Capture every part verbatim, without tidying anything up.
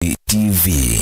T V.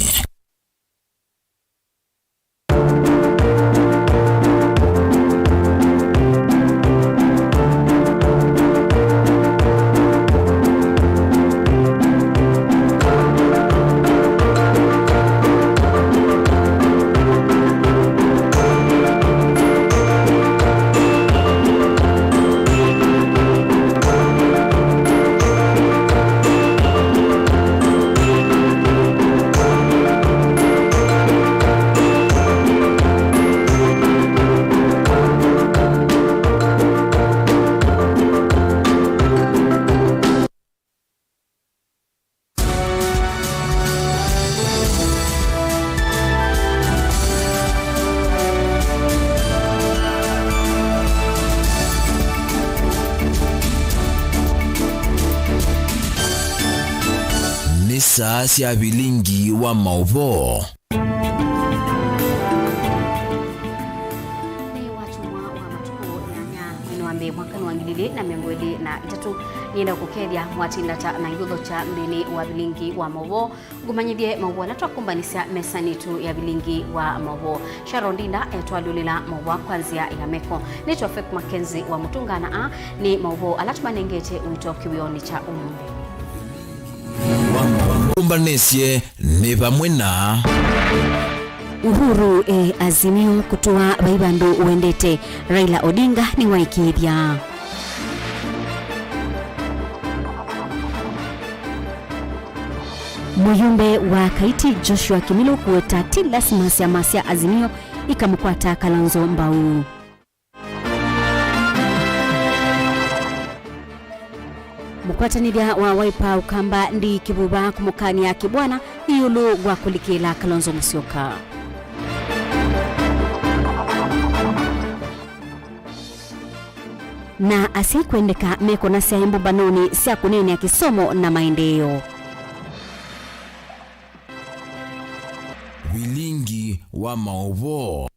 Nĩ saa sya vilingi wa maũvoo. Nĩ wakyumwa wa matukũ nyanya, mwei wa mbee, mwakanĩ wa ngili ilĩ na mĩongo ĩlĩ na itatũ. Nĩenda kũkethya mwatinda ta na ngũtho kya nthĩnĩ wa vilingi wa maũvoo. Ngũmanyĩthye maũvoo ala twakũmbanĩsya mesanĩ yitũ ya vilingi wa maũvoo. Sharon Ndinda etwalũlĩla maũvoo kwa nzĩa ya meko. Nĩtwa Faith Mackenzie wa Mũtũngana. Aa nĩ maũvoo ala tũmanengete ũito kĩwĩonĩ kya ũmũnthĩ. Kũmbanĩsye nĩ vamwe na Uhuru e Azimio kũtũa vai vandũ ũendete, Raila Odinga nĩwaĩkĩĩthya. Mũyumbe wa Kaiti Joshua Kimilu kũweta ti lasima syama sya Azimio ikamũkwata Kalonzo mbau. Mũkwatanĩthya wa Wiper Ũkamba Ndii Kĩvuva kũmũkany'a Kĩbwana ĩũlũ wa kũlikĩla Kalonzo Musyoka. Na asyai kwendeka mekũna syaĩ mbũmbanonĩ sya kũneenea kĩsomo na maendeeo. Vilingi wa maũvoo.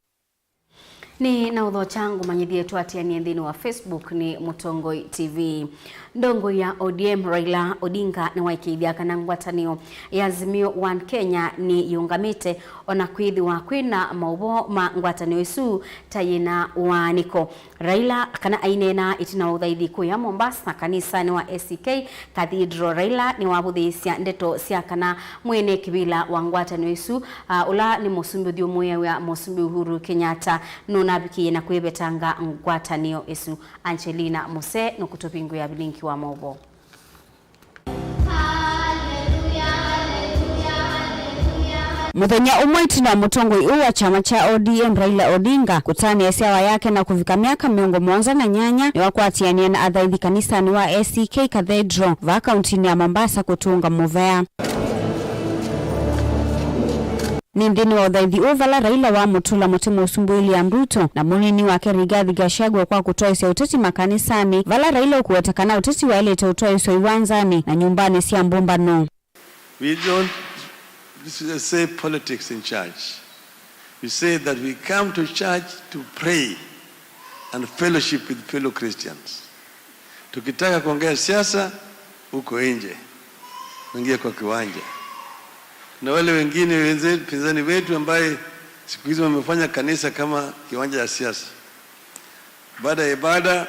Nĩ na ũthokya ngũmanyĩthye twatĩanĩe nthĩnĩ wa Facebook nĩ Mũtongoi T V. Ndongoi ya O D M Raila Odinga nĩwaĩkĩĩthya kana ngwatanĩo ya Azimio One Kenya nĩyĩũngamĩte, o na kwĩthĩwa kwĩ na maũvoo ma ngwatanĩo ĩsu ta yĩna waanĩko. Raila kana aineena ĩtina wa ũthaithi kũya Mombasa kanisanĩ wa A C K Cathedral, Raila nĩwavũthĩĩsya ndeto sya kana mwene kĩvĩla wa ngwatanĩo ĩsu, a, ũla nĩ mũsumbĩ ũthyũmũĩaw'a Mũsumbĩ Uhuru Kenyatta, nũnavikĩie na kwĩvetanga ngwatanĩo ĩsu. Angelina Muse nũkũtũvingũĩa vilingi wa maũvoo. Mũthenya ũmwe ĩtina wa mũtongoi ũũ wa kyama kya O D M Raila Odinga kũtanĩa syawa yake na kũvika myaka mĩongo mũonza na nyanya, nĩwakwatĩanĩe na athaithi kanisanĩ wa A C K Cathedral vaa kauntinĩ ya Mombasa kũtũnga mũvea. Nĩ nthĩnĩ wa ũthaithi ũũ vala Raila wamũtũla mũtĩ Mũsumbĩ William Ruto na mũnini wake Rigathi Gachagua kwa kũtwaĩsya ũteti makanisanĩ, vala Raila ũkũweta kana ũteti waĩlĩte ũtwaĩswa iwanzanĩ na nyũmbanĩ sya mbũmbano. We don't say politics in church. We say that we come to church to pray and fellowship with fellow Christians. Tukitaka kuongea siasa, huko nje, kuingia kwa kiwanja. Na wale wengine wenze-, pinzani wetu ambaye siku hizi wamefanya kanisa kama kiwanja ya siasa. Baada ya ibada,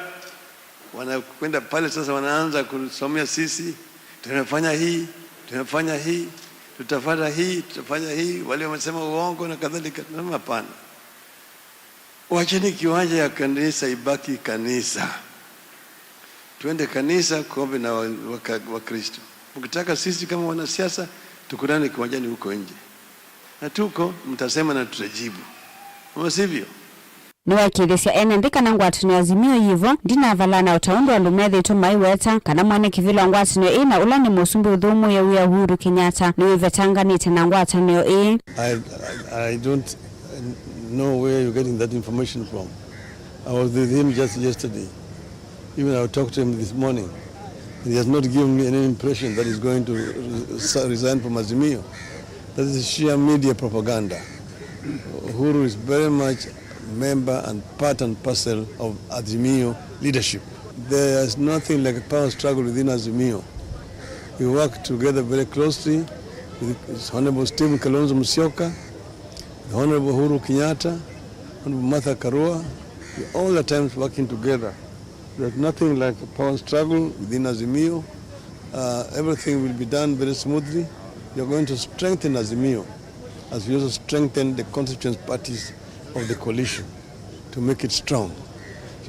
wanakwenda pale sasa, wanaanza kusomea sisi, "Tumefanya hii, tumefanya hii, tutafanya hii, tutafanya hii." Wale wamesema uongo na kadhalika. Nasema, "Hapana. Wacheni kiwanja ya kanisa ibaki kanisa. Twende kanisa kuombe na wa-, waka-, Wakristo. Mkitaka sisi kama wanasiasa, tukutane kiwanjani huko nje. Na tuko, mtasema na tutajibu. Ama sivyo?" Nĩwaĩkĩĩthĩsya ene nthĩ kana ngwatanĩo ya Azimio yĩ vo, ndinavalana o ta ũndũ andũ methĩĩtwe maiweta, kana mwene kĩvĩla wa ngwatanĩo ĩĩ na ũla nĩ mũsumbĩ ũthũmũĩe wĩa Uhuru Kenyatta nĩwĩvetanganĩte na ngwatanĩo ĩĩ. I, I, I don't know where you're getting that information from. I was with him just yesterday. Even I talked to him this morning. He has not given me any impression that he's going to re-, resign from Azimio. That is sheer media propaganda. Uhuru is very much member and part and parcel of Azimio leadership. There is nothing like a power struggle within Azimio. We work together very closely. It's Honorable Stephen Kalonzo Musyoka, the Honorable Uhuru Kenyatta, Honorable Martha Karua, we all the times working together. There's nothing like a power struggle within Azimio. Uh, everything will be done very smoothly. We are going to strengthen Azimio as we also strengthen the constituent parties of the coalition to make it strong.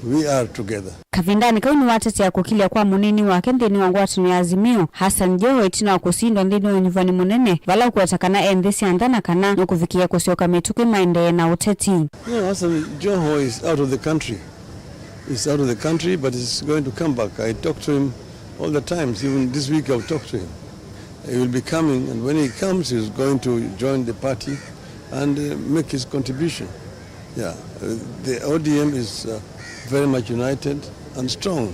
So we are together. Kavindanĩ kau nĩwatetea kũkilya kwa mũnini wake nthĩnĩ wa ngwatanĩo ya Azimio, Hassan Joho, ĩtina wa kũsindwa nthĩnĩ wa ũnyuvani mũnene, vala ũkweta kana e nthĩ sya nza na kana nũkũvikĩĩa kũsyoka mĩtũkĩ maendee na ũteti. No, Hassan Joho is out of the country. He's out of the country, but he's going to come back. I talk to him all the times. Even this week I've talked to him. He will be coming, and when he comes, he's going to join the party and, uh, make his contribution. Yeah, uh, the O D M is, uh, very much united and strong.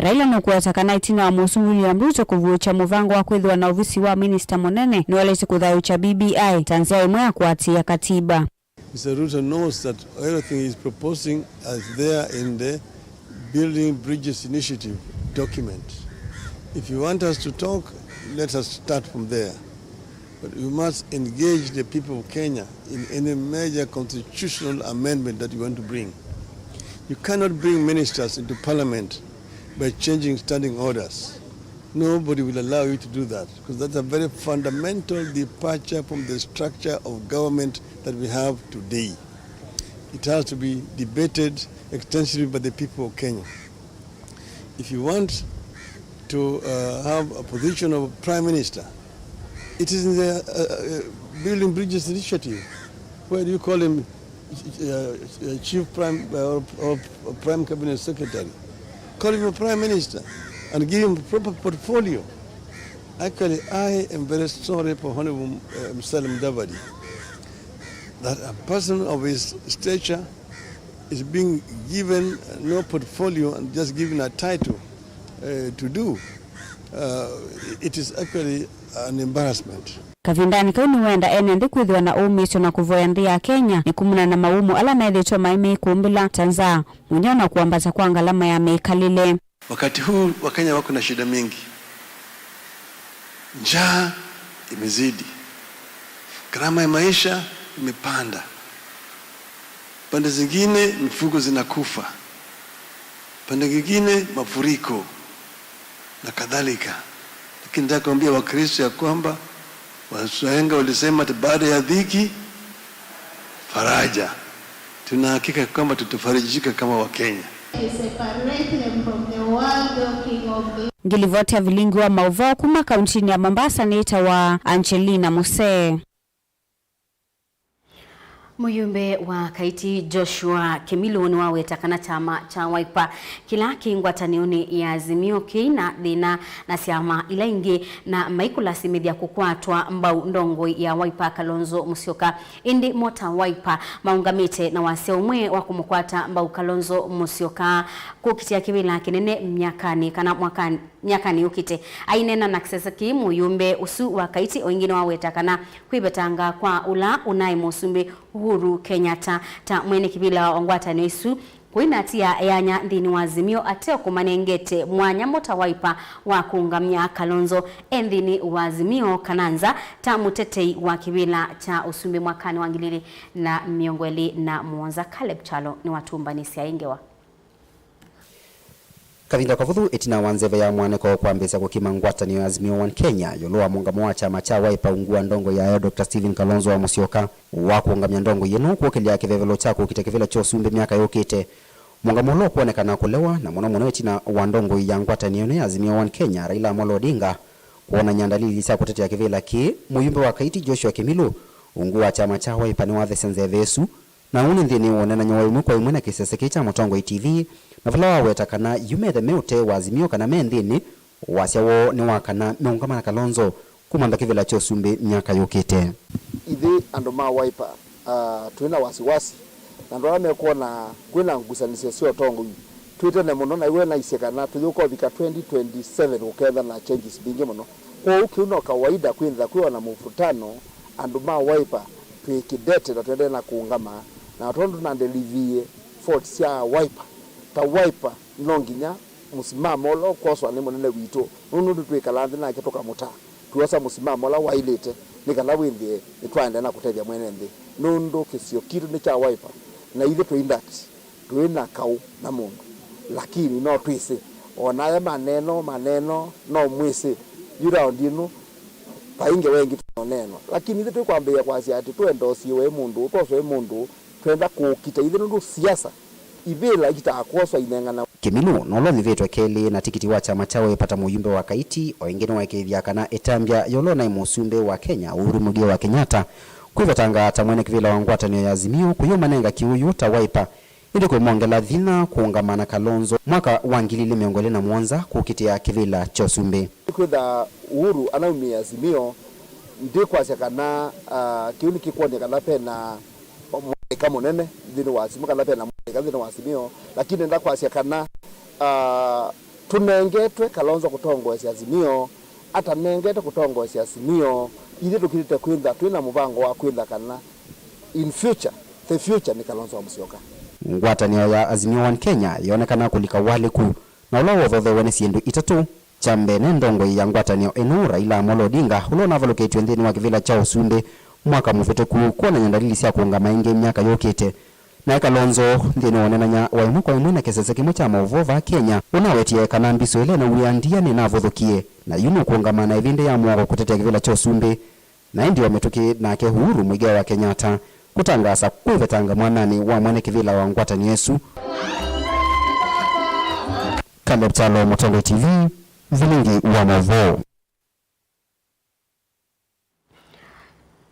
Raila nũkũweta kana ĩtina wa Mũsumbĩ William Ruto kũvuĩkya mũvango wa kwĩthĩwa na ovisi wa minista mũnene, nĩwaĩlĩte kũthayũũkya B B I ta nzĩa ĩmwe ya kũatĩĩa katiba. Mister Ruto knows that everything he's proposing is there in the Building Bridges Initiative document. If you want us to talk, let us start from there. But you must engage the people of Kenya in any major constitutional amendment that you want to bring. You cannot bring ministers into parliament by changing standing orders. Nobody will allow you to do that, because that's a very fundamental departure from the structure of government that we have today. It has to be debated extensively by the people of Kenya. If you want to, uh, have a position of prime minister, it is in the, uh, uh, Building Bridges Initiative. Why do you call him, uh, uh, chief prime, uh, or, or prime cabinet secretary? Call him a prime minister and give him a proper portfolio. Actually, I am very sorry for Honorable, uh, Musalia Mudavadi, that a person of his stature is being given no portfolio and just given a title, uh, to do. Uh, it is actually an embarrassment. Kavindanĩ kau nĩwenda ene nthĩ kwĩthĩwa na ũmĩĩsyo na kũvoya nthĩ ya Kenya nĩ kumana na mawumo ala methĩĩtwe maimĩkũmbĩla ta nzaa, mũnyao na kũambata kwa ngalama ya mĩkalĩle. Wakati huu Wakenya wako na shida mingi. Njaa imezidi. Gharama ya maisha imepanda. Pande zingine mifugo zinakufa. Pande nyingine mafuriko na kadhalika. Lakini nataka kuambia Wakristo ya kwamba wahenga walisema ati baada ya dhiki, faraja. Tuna hakika kwamba tutafarijika kama Wakenya. Separate them from the world, O King of Glory. Ngilivoti ya vilingi wa maũvoo kuma kauntinĩ ya Mombasa nĩtawa Angelina Musee. Mũyumbe wa Kaiti Joshua Kimilu nĩwaweta kana kyama kya Wiper, kĩla kĩ ngwatanĩonĩ ya Azimio, kĩi na thĩna na syama ila ingĩ na maikũlasimĩthya kũkwatwa mbau ndongoi ya Wiper Kalonzo Musyoka. Ĩndĩ mo ta Wiper maũngamĩte na wasya ũmwe wa kũmũkwata mbau Kalonzo Musyoka kũkitĩa kĩvĩla kĩnene myakanĩ kana mwakanĩ, myakanĩ yũkĩte. Aineena na kĩsese kĩĩ, mũyumbe ũsu wa Kaiti o ĩngĩ nĩwaweta kana kwĩvetanga kwa ũla ũnaĩ mũsumbĩ Uhuru Kenyatta ta mwene kĩvĩla wa ngwatanĩo ĩsu kũinatia eany'a nthĩnĩ wa Azimio ateo kũmanengete mwanya mo ta Wiper wa kũũngamya Kalonzo e nthĩnĩ wa Azimio kana nza ta mũtetei wa kĩvĩla kya ũsumbĩ mwakanĩ wa ngili ilĩ na mĩongo ĩlĩ na mũonza. Caleb Kyalo nĩwatũmbanĩsya ĩ ngewa. Kavinda kavũthũ ĩtina wa nzeve ya mwanĩko kwambĩĩsya kũkima ngwatanĩo ya Azimio One Kenya ĩũlũ wa mũũngamo wa kyama kya Wiper ungu wa ndongoi yayo Doctor Stephen Kalonzo wa Musyoka wa kũũngamya ndongoi ĩno kũkĩlya kĩvevelo kya kũkita kĩvĩla kya ũsumbĩ myaka yũkĩte, mũũngamo ũla ũkwonekana kũlewa, na mũno mũno ĩtina wa ndongoi ya ngwatanĩo ĩno ya Azimio One Kenya, Raila Amolo Odinga, kwonany'a ndalili sya kũtetea kĩvĩla kĩĩ, mũyumbe wa Kaiti Joshua Kimilu ungu wa kyama kya Wiper nĩwathesya nzeve ĩsu. Na ũũ nĩ nthĩnĩ wa ũneenany'a wa ĩmwe kwa ĩmwe na kĩsese kĩĩ kya Mũtongoi T V, na vala waweta kana yu methe me ũtee wa Azimio kana me nthĩnĩ, wasya woo nĩ wa kana meũngama na Kalonzo kũmantha kĩvĩla kya ũsumbĩ myaka yũkĩte. Ithyĩ andũ ma Wiper, ah, twĩ na wasiwasi na andũ ala mekwona kwĩ na ngusanĩsyo sya ũtongoi twĩ tene mũno, na iwe naisye kana tũyũka ũvika twenty twenty-seven ũkethwa na changes mbingĩ mũno. Kwoou kĩu no kawaida kwĩthĩwa kwĩ o na mũvutano. Andũ ma Wiper twĩ kĩdete na tũendee na kũũngama, na tondũ tũnandeliviie fault sya Wiper, ta Wiper no nginya mũsimamo ũla ũkwoswa nĩ mũnene witũ, nũndũ nĩtwĩkalaa nthĩ nake tũkamũtaa. Tuosa mũsimamo ũla waĩlĩte nĩ kana wĩthĩe nĩtwaendeea na kũtethya mwene nthĩ, nũndũ kĩsio kitũ nĩ kya Wiper, na ithyĩ twĩ indakt, twĩ na kaũ na mũndũ, lakini no twĩsĩ, o na aya maneno, maneno, no mwĩsĩ, yu raundi ĩno, vai ngewa ĩngĩ tũnoneenwa. Lakini ithyĩ twĩkwambĩĩa kwasya atĩ tũendosiwe ĩ mũndũ, ũtoswe ĩ mũndũ, twenda kũũkita ithyĩ nũndũ siasa ivĩla itaa kwoswa ineng'ana. Kĩmĩlũ nũla ũnyuvĩtwe kelĩ na tikiti wa kyama kya Wiper ta mũyumbe wa Kaiti, o ĩngĩ nĩwaĩkĩĩthya kana ĩtambya ya ũla ũnaĩ mũsumbĩ wa Kenya, Uhuru Muigai wa Kenyatta, kwĩvetanga ta mwene kĩvĩla wa ngwatanĩo ya Azimio kũyũmanenga kĩũyũ ta Wiper, ĩndĩ kũimongela vinya kũũngama na Kalonzo mwaka wa ngili ilĩ mĩongo ĩlĩ na mũonza kũkitĩa kĩvĩla kya ũsumbĩ. Kwĩtha Uhuru anaumie Azimio, ndikwasya kana, ah, kĩu nĩkĩkwony'a kana pena mũlaĩka mũnene nthĩnĩ wa Azimio, kana pena mũlaĩka nthĩnĩ wa Azimio, lakini nenda kwasya kana, ah, tũnengetwe Kalonzo kũtongoesya Azimio, atanengetwe kũtongoesya Azimio, ithyĩ tũkĩlĩte kwĩtha twĩ na mũvango wa kwĩtha kana in future, the future nĩ Kalonzo wa Musyoka. Ngwatanĩo ya Azimio One Kenya yonekana kũlika ũalyũku, na ũla wothothewe nĩ syĩndũ itatũ. Kya mbee, nĩ ndongoi ya ngwatanĩo ĩno, Raila Amolo Odinga, ũla ũnavalũkĩtw'e nthĩnĩ wa kĩvĩla kya ũsumbĩ mwaka mũvĩtũku, kwonany'a ndalili sya kũũngama ĩngĩ myaka yũkĩte. Nae Kalonzo, nthĩnĩ wa ũneenany'a wa ĩmwe kwa ĩmwe na kĩsese kĩmwe kya maũvoo vaa Kenya, ũnawetie kana mbisũ ĩla ĩnauĩa ndia nĩnavũthũkie, na yu nũkũũngama na ĩvĩndĩ ya mwongo kũtetea kĩvĩla kya ũsumbĩ. Na ĩndĩ o mĩtũkĩ nake Uhuru Muigai wa Kenyatta kũtangaasa kwĩvetanga mwananĩ wa mwene kĩvĩla wa ngwatanĩo ĩsu. Caleb Kyalo, Mũtongoi T V, vilingi wa maũvoo.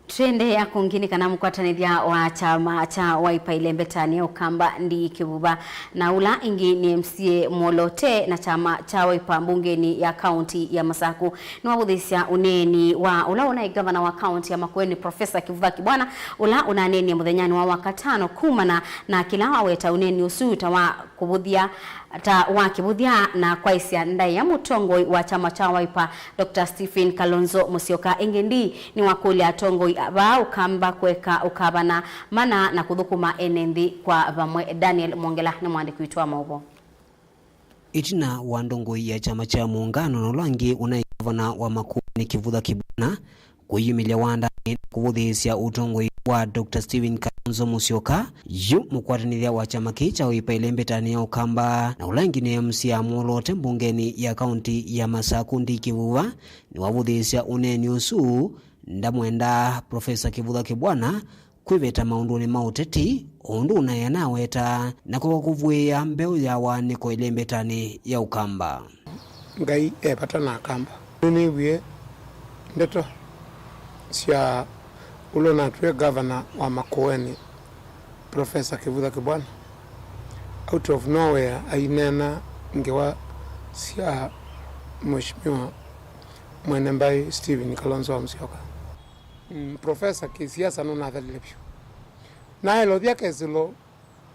Tũendeea kũngĩ nĩ kana mũkwatanĩthya wa kyama kya Wiper ĩlembetanĩ ya Ũkamba Ndii Kĩvuva na ũla ĩngĩ nĩ M C A Mwolote na kyama kya Wiper mbungenĩ ya kaunti ya Masaku nĩwavũthĩĩsya ũneeni wa ũla ũnaĩ ngavana wa kaunti ya Makueni, Professor Kivutha Kibwana, ũla ũnaneenie mũthenyanĩ wa Wakatano kumana na kĩla waweta ũneeni ũsu ta wa kũvũthya, ta wa kĩvũthya na kwaĩsya ndaĩa mũtongoi wa kyama kya Wiper, Doctor Stephen Kalonzo Musyoka. Ĩngĩ Ndii nĩwakũlya atongoi vaa Ũkamba kũeka ũkavana mana na kũthũkũma ene nthĩ kwa vamwe. Daniel Mwongela nĩ mwandĩki witũ wa maũvoo. Ĩtina wa ndongoi ya kyama kya Muungano na ũla ũngĩ ũnaĩ ngavana wa Makueni Kivutha Kibwana kwĩyumĩlya wandanĩ na kũvũthĩĩsya ũtongoi wa Doctor Stephen Kalonzo Musyoka, yu mũkwatanĩthya wa kyama kĩĩ kya Wiper ĩlembetanĩ ya Ũkamba na ũla ĩngĩ nĩ M C A Mwolote mbungenĩ ya kaunti ya Masaku Ndii Kĩvuva nĩwavũthĩĩsya ũneeni ũsu, ndamwenda Professor Kivutha Kibwana kwĩveta maũndũnĩ ma ũteti, o ũndũ ũnaĩ anaweta, na kũka kũvũĩa mbeũ ya waanĩko ĩlembetanĩ ya Ũkamba. Ngai e vata na Akamba. Nĩnĩw'ie ndeto sya ũla ũnatw'e gavana wa Makueni, Professor Kivutha Kibwana, out of nowhere aineena ngewa sya Mheshimiwa Mwene Mbaĩ Stephen Kalonzo wa Musyoka. Mm, Professor kĩsiasa nũnathelile vyũ. Naelũthya kesĩlo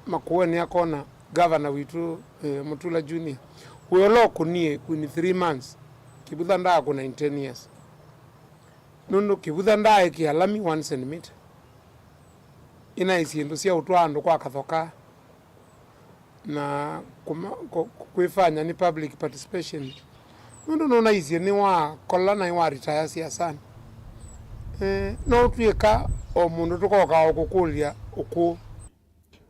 Makueni akona gavana witũ, eh, Mutula Junior, wĩa ũla ũkũnie in three months, Kivutha ndaakũna in ten years. Nũndũ Kivutha ndaaĩkĩa lami one centimeter. Ĩnaĩ syĩndũ sya ũtwaa andũ kwa kathoka na kũma-, kũ-, kwĩfanya nĩ public participation. Nũndũ nũnaisye nĩwakola na nĩwa retire siasanĩ. Eh, no twĩka o mũndũ tũkoka o kũkũlya ũkũũ.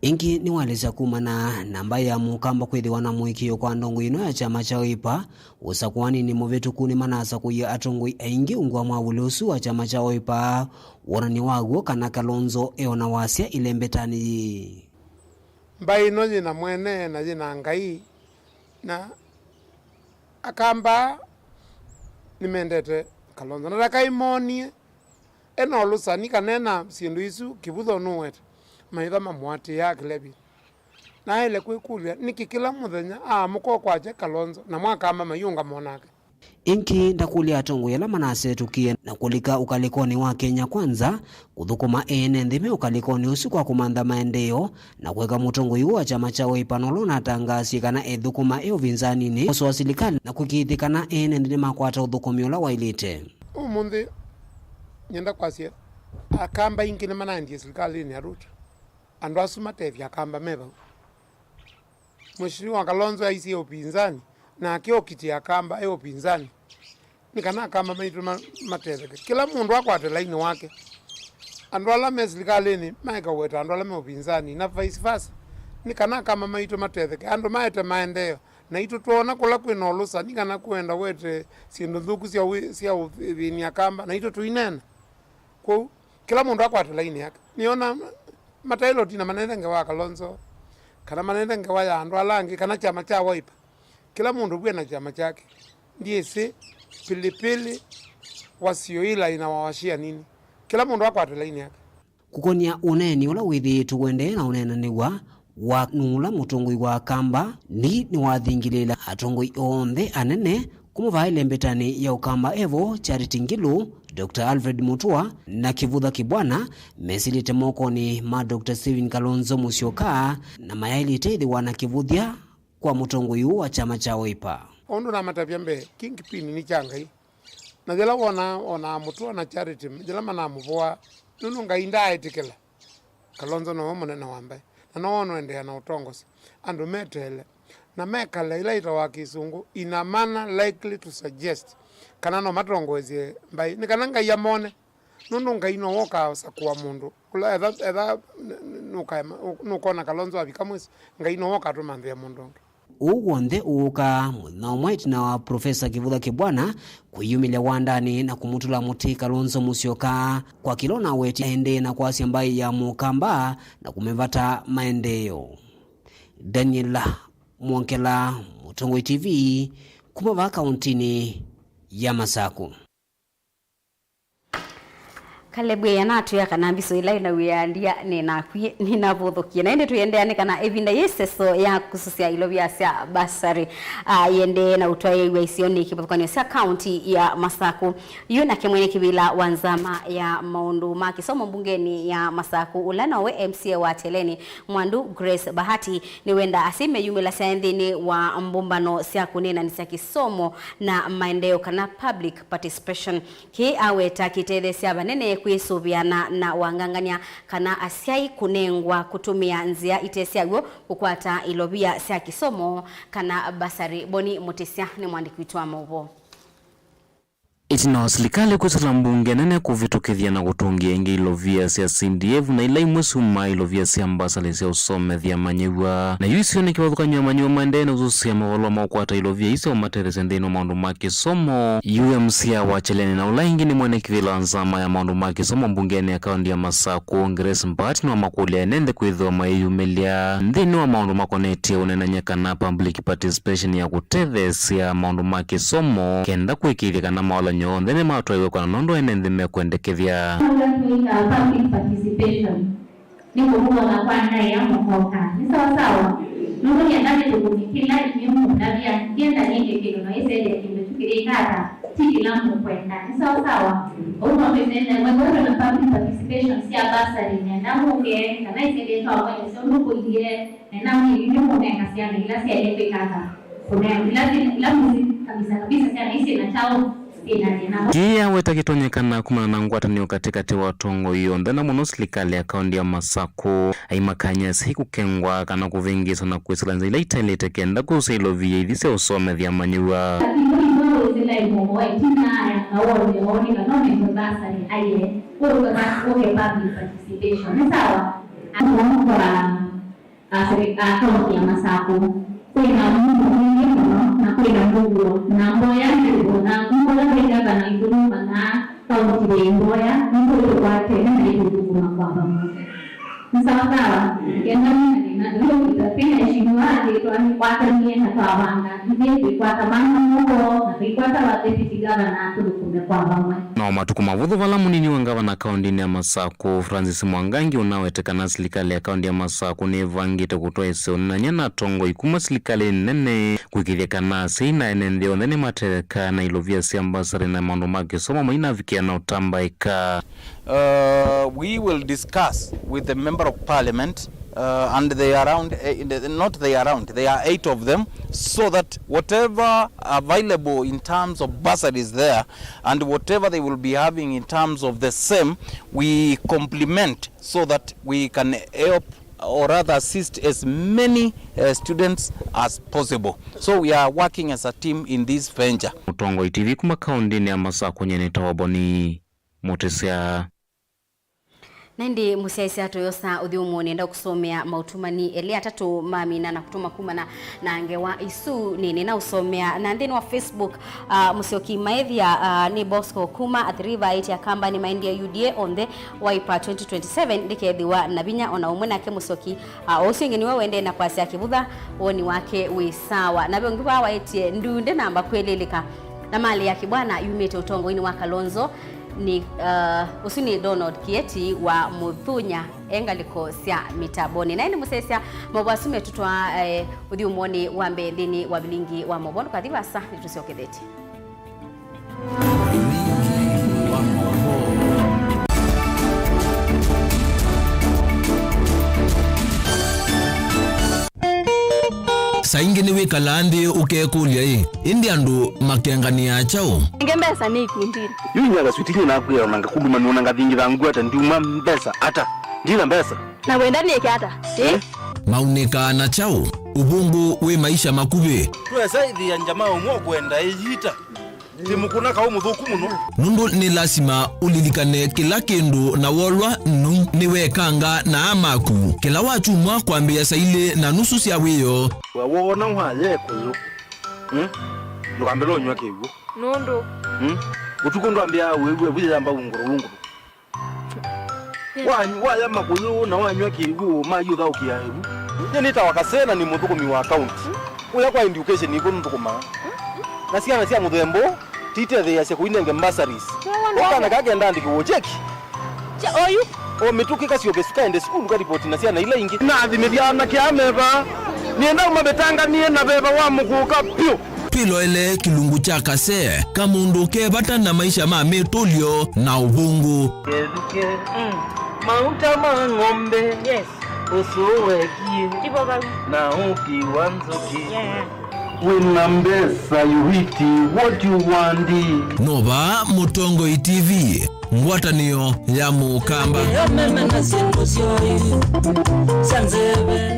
Ĩngĩ nĩwaelesya kumana na mbaĩ ya Mũkamba kwĩthĩwa na mũĩkĩĩo kwa ndongoi ĩno ya kyama kya Wiper, ũsakũaninĩ mũvĩtũku nĩmanasakũie atongoi aingĩ ungu wa mwavũli ũsu wa kyama kya Wiper, wonany'o wa w'o kana Kalonzo e o na wasya ĩlembetanĩ yĩĩ. Mbaĩ ĩno yĩ na mwene na yĩ na Ngai, na Akamba nĩmendete Kalonzo. Na ndakai moonie, e na ũlũsani kana e na syĩndũ isu Kivutha ũnũweta, maitha mamũatĩĩaa kĩlevi. Na aĩle kwĩkũlya, nĩkĩ kĩla mũthenya aamũka ũkwakya Kalonzo, namo Akamba mayĩũngama o nake? Ĩngĩ ndakũlya atongoi ala manasetũkie na kũlika ũkalĩkonĩ wa Kenya Kwanza, kũthũkũma ene nthĩ me ũkalĩkonĩ ũsu kwa kũmantha maendeeo, na kũeka mũtongoi ũũ wa kyama kya Wiper na ũla ũnatangaasie kana ethũkũma e ũvinzaninĩ, kũsoa silikalĩ na kũĩkĩĩthya kana ene nthĩ nĩmakwata ũthũkũmi ũla waĩlĩte. Ũmũnthĩ, nyenda kwasya, Akamba aingĩ nĩmanaendie silikalĩnĩ ya Ruto. Andũ asu matethya Akamba me vau. Mheshimiwa Kalonzo aisye ũpinzani, nake okitĩa Akamba e ũpinzani. Nĩ kana Akamba maitũ ma-, matetheke. Kĩla mũndũ akwate lainĩ wake. Andũ ala me silikalĩnĩ maekawe ta andũ ala me ũvinzani, na vice versa. Nĩ kana Akamba maitũ matetheke. Andũ maete maendeeo. Naitũ twoona kũla kwĩ na ũlũsa, nĩ kana kũenda wete syĩndũ nthũku sya wĩ-, sya ũthĩny'a Akamba, naitũ tũineena. Kwoou, kĩla mũndũ akwate lainĩ yake. Nĩona mataĩle ũtina manenete ngewa ya Kalonzo, kana manenete ngewa ya andũ ala angĩ, kana kyama kya Wiper. Kĩla mũndũ vu ena kyama kyake. Ndyĩsĩ pilipili wasioila inawawashia nini. Kĩla mũndũ akwate lainĩ yake. Kũkonia ũneeni ũla wĩthĩĩtwe ũendee na ũneenanĩw'a wa nũla mũtongoi wa Akamba, ni nĩwathingĩlĩĩla atongoi onthe anene kuma vaa ĩlembetanĩ ya Ũkamba evo Charity Ngilu, Doctor Alfred Mutua na Kivutha Kibwana mesilĩte mokonĩ ma Doctor Stephen Kalonzo Musyoka, na mayaĩlĩte ĩthĩwa na kĩvũthya kwa mũtongoi ũũ wa kyama kya Wiper. O ũndũ namatavya mbee, kingpin nĩ kya Ngai. Na yĩla wonaa, onaa Mũtũa na Charity, yĩla manamũvũaa, nũndũ Ngai ndaaĩtĩkĩla. Kalonzo nowe mũnene wa mbaĩ, na nowe ũnũendeea na ũtongosi. Andũ meteele, na mekale ĩla ĩtawa kĩsũngũ, in a manner likely to suggest kana no matongoesye mbaĩ, nĩ kana Ngai amone. Nũndũ Ngai nowe ũkasakũa mũndũ. Ũla etha, etha n-, n-, nũkaema-, nũkona Kalonzo avika mwĩso, Ngai nowe ũkatũmanthĩa mũndũ ũngĩ. Ũu w'onthe ũũkaa mũthenya ũmwe ĩtina wa Profesa Kivutha Kibwana kwĩyumĩlya wandanĩ na kũmũtũla mũtĩ Kalonzo Musyoka kwa kĩla ũnawetie aendee na kwasya mbaĩ ya Mũkamba na kũmĩvata maendeeo. Daniel Mwongela, Mũtongoi T V, kuma vaa kauntinĩ ya Masaku. Caleb Ĩana atwĩa kana mbisũ ĩla ĩnaw'ĩa ndia nĩnakwie, nĩnavũthũkie. Na ĩndĩ tũiendeea nĩ kana ĩvinda yĩ seso ya kũsũsya ilovia sya basarĩ, ah, ĩendee na ũtwaĩĩw'a isionĩ kĩvathũkany'o sya kaunti ya Masaku. Yu nake mwene kĩvĩla wa nzama ya maũndũ ma kĩsomo mbungenĩ ya Masaku, ũla nowe M C A wa Kyeleni, Mwandu Grace Bahati, nĩwenda asyai meyumĩlasya nthĩnĩ wa mbũmbano sya kũneenanĩsya kĩsomo na maendeeo kana public participation. Kĩĩ aweta kĩtetheesya vanene kwĩsũvĩana na wangangany'a kana asyai kũnengwa kũtũmĩa nzĩa ite sya w'o kũkwata ilovia sya kĩsomo kana basarĩ. Boni Mũtĩsya nĩ mwandĩki witũ wa maũvoo. Ĩtina wa silikalĩ kwĩsĩla mbunge nene kũvĩtũkĩthya na kũtũngĩa ĩngĩ ilovia sya C D F na ila imwe syumaa ilovia sya mbasarĩ sya ũsomethya manyĩw'a, na yu isio nĩ kĩvathũkany'o ya manyĩw'a maendee na ũsũsĩa mavalũa ma kũkwata ilovia isu ũmatetheesya nthĩnĩ wa maũndũ ma kĩsomo. Yu M C A wa Kyeleni na ũla ĩngĩ nĩ mwene kĩvĩla wa nzama ya maũndũ ma kĩsomo mbungenĩ ya kaunti ya Masaku, Grace Mbaati, nĩwamakũlya ene nthĩ kwĩthĩwa mayĩyumĩlya nthĩnĩ wa maũndũ makonetye ũneenany'a kana public participation ya kũtetheesya maũndũ ma kĩsomo kenda kũĩkĩĩthya kana mawalany'o onthe nĩmatwaĩwe kwa na nũndũ ene nthĩ mekwendekethya. Ũla twĩtaa public participation. Nĩ kũmũona kwa ndaĩa mũkoka. Nĩ sawa sawa? Nũndũ nĩenda nĩthũkũme kĩla inyuĩ mũndavya, ndyenda nĩĩke kĩndũ na ĩsendea kĩndũ kyu kĩyĩka ata, ti kĩla mũkwenda. Nĩ sawa sawa? Ũu no twĩsende mwethĩwe na public participation sya bursary, nenda mũke, kana ĩsendetwa mwene syo ndũkũilyĩ, nenda mwĩĩ inyuĩ mũnenga syana ila syaĩle kwĩka ata, kũnenga ila syĩ, ila mũsi kabisa kabisa syana isyĩ na kyaũ. Kĩĩ aweta kĩtonyekana kumana na ngwatanĩo katĩkatĩ wa atongoi onthe, na mũno silikalĩ ya kaunti ya Masaku, aimakany'a asyai kũkengwa kana kũvĩngĩĩswa na kwĩsĩla nzĩa ila itaĩlĩte kenda kũsũsya ilovia ithi sya ũsomethya manyĩw'a. Lakini no wĩsĩlae mũomo ĩtina ya kaũlyo nĩ kana ũnengwe bursary aye, ũke public participation. Nĩ sawa? Andũ kwa a sere-, a kaunti ya Masaku. Kwĩna mũndũ mwingĩ mũno, na kwĩna mũguo, na mboya nĩ kũvũtha, nĩ kũla nĩ ngavana itũ nũmanaa kaunti yĩ mboya, nĩ kũlĩ tũkwatene na itũthũkũma kwa vamwe. Nĩ sawa sawa? Kenda wĩna thĩna, ndio kita pina eshimiwa atĩ twatanie na twavanga, ithyĩ twĩkwata mana moko, na twĩkwata wa deputy governor tũthũkũme kwa vamwe. No matukũ mavũthũ vala mũnini wa ngavana kauntinĩ ya Masaku, Francis Mwangangi, ũnawete kana silikalĩ ya kaunti ya Masaku nĩvangĩte kũtwaĩsya ũneenany'a na atongoi kuma silikalĩnĩ nene kũĩkĩĩthya kana asyai na ene nthĩ onthe nĩmatetheka na ilovia sya mbasarĩ na maũndũ ma kĩsomo mainavikĩa na ũtambaĩka. Uh, we will discuss with the member of parliament, uh, and they are around, eh, in the, not they are around, they are eight of them, so that whatever available in terms of bursaries there, and whatever they will be having in terms of the same, we complement so that we can help or rather assist as many, uh, students as possible. So we are working as a team in this venture. Mũtongoi T V kuma kaũntĩnĩ ya Masakũ, nyie nĩtawa Boni Mũtĩsya. Na ĩndĩ mũsyaĩĩsya tũyosa ũthyũmũo nĩenda kũsomea maũtumani elĩ atatũ mamina na kũtũma kumana na ngewa isu nĩnĩ na ũsomea. Na nthĩnĩ wa Facebook, ah, Mũsyoki Maethia, ah, nĩ Bosco kuma Athi River aĩtya Kambani maendie U D A onthe, Wiper twenty twenty-seven ndĩkethĩwa na vinya ona ũmwe. Nake Mũsyoki, ah, o ũsu ĩngĩ nĩwe ũendee na kwasya Kĩvutha woni wake wĩ sawa. Na ve ũngĩ vaa waĩtye Ndunde namba kwĩlĩlĩka na malĩ ya Kĩbwana yumĩte ũtongoinĩ wa Kalonzo nĩ, uh, ũsu nĩ Donald Kieti wa Mũthunya e ngalĩko sya mĩtambonĩ. Na ĩndĩ mũsyaĩĩsya maũvoo asu metũtwaa, eh, ũthyũmũonĩ wa mbee nthĩnĩ wa vilingi wa maũvoo. Ndũkathi vaasa, nĩtũsyokethetye. Saa ingĩ nĩwĩkalaa nthĩ ũkekũlya-ĩ, ĩndĩ andũ makenganĩaa kyaũ? Nge mbesa nĩ ikundinĩ. Yu inya kaswiti nyie nakwĩa ona ngakũluma nĩona ngathingitha ngwata ndiuma mbesa ata. Ndina mbesa. Na wenda nĩke ata? Eh? Maunĩkaa na kyaũ? Ũvũngũ wĩ maisha makuvĩ. Twesa ĩthĩa njama ũmwe ũkwenda ĩyita. Ti mũkũna kaũ mũthũku mũno. Nũndũ nĩ lasima ũlilikane kĩla kĩndũ, na wolwa nũu nĩwekanga na aa maku. Kĩla wakyumwa kwambĩĩa saa ilĩ na nusu sya wĩoo. We woona waya ĩkũyũ, hmm? Ndũkambĩle ũnyw'a kĩw'ũ. Nũndũ? Hmm? Ũtukũ ndwambĩaa wĩw'e wĩyamba ungũrũ ungũrũ. Wa-, waya makũyũ na wanyw'a kĩw'ũ, mayũthaũkĩa ĩvu. Nyie nĩtawa Kasee na nĩ mũthũkũmi wa kaunti. Kũya kwa education nĩkw'o nthũkũmaa. Na syana sya mũthemba ũũ titetheeasya kũinenge bursaries. Ũkana kaa kenda andĩkĩwe cheki. Oyu. O mĩtũkĩ kasyoke su-, kaende sukulu karipoti na syana ila ingĩ. Nathimĩthya anake aa me vaa. Nĩenda ũmavĩtanganĩe na veva wa mũkũka vyũ. Twĩloele kĩlungu kya Kasee, kamũndũ ke vata na maisha ma mĩtũlyo na ũvũngũ. Kethukye. Mm. Mauta ma ng'ombe. Yes. Ũsũ wekie. Ivo vau. Na ũki wa nzũkĩ. Yeah. Wĩna mbesa, you eat what you want. Nova Mũtongoi T V, ngwatanĩo ya Mũkamba. Meme na syĩndũ syoĩ sya nzeve.